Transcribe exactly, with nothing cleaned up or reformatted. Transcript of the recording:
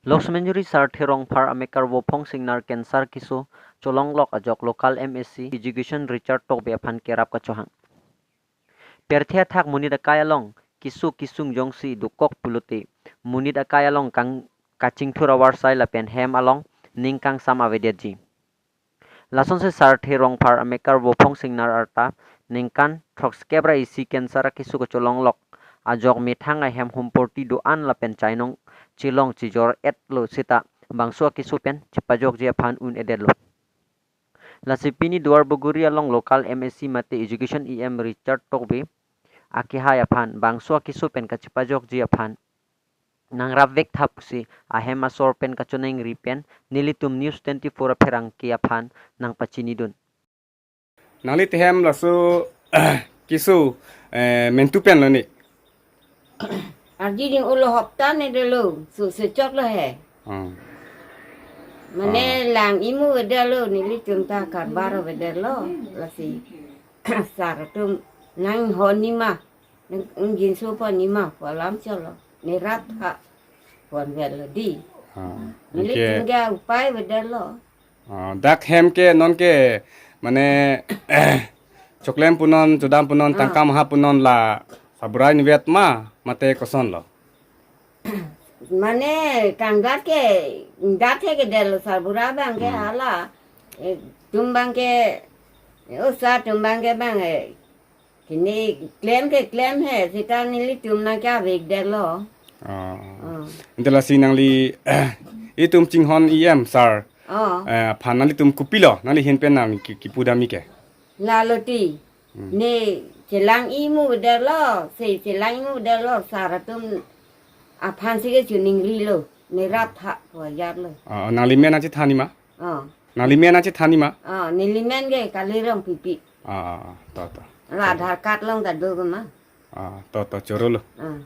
Loksemanjori Sarthe Rongphar amekar Vophong Singnar cancer keso cholonglok ajok local M A C Education Richard Tokbi aphan kerap kachohang. Pirthe athak monit akai along keso kesung jongsi dokok pulote monit akai along kang kachingthur avarsai lapen hem along ning kangsam avedetji. Lasonsi Sarthe Rongphar amekar Vophong Singnar arta ningkan throksi kep ra isi cancer akeso kacholonglok ajok methang ahem humporti do-an lapen chainong chelong chejor-etlo seta bangso akeso pen chepajokji aphan un-edetlo. Lasi pini Duarbagori along local M A C mate Education E M Richard Tokbi akehai aphan bangso akeso pen kachepajokji aphan nangrapvek tha pusi ahem asor pen kachoningri pen nelitum News twenty-four apherangke aphan nangpachinidun. Nangli tehem laso keso, eh, mentu penlo ni? Arji ding ulo hopta ne delo, su sechok lo he. Hmm. Mane Ah. lang imu vedetlo, nelitum ta karbar vedetlo, lasi. Sar atum nang honi ma. Nang unjin supa nima, pu alam cholo. Nerap ha. Puan vel di. Ah, Neli anke tingga upai vedetlo. Ah, dak hem ke non ke mane choklem punon, chodam punon, Ah. tangka maha punon la saburai nivet ma mate kosonlo. Mane kangdat ke, dat he kedetlo sarbura abang ke Hmm. hala. Eh, tum abang ke, eh, usa tum abang ke abang, eh, kini klem ke klem he, seta nelitum nangkavekdetlo. Ah. Ah. Ante lasi nangli, itum chinghon E M sar. Ah. Eh, aphan nanglitum kopilo, nangli ahin pen nang ki, kipu dam ke. Lalo ti. Hmm. Ne chelang imu detlo, se chelang imu detlo, sar atum aphansi kechoningrilo, nerap ha, pu ajatlo. Ah, nangli men nangchethan ni ma? Ah. Nangli men nangchethan ni ma? Ah, neli men ke Kali Rongpipi. Ah, ah, ah, to, to. La Aadhaar card along ta do ke ma. Ah, to, to, chorolo. Ah.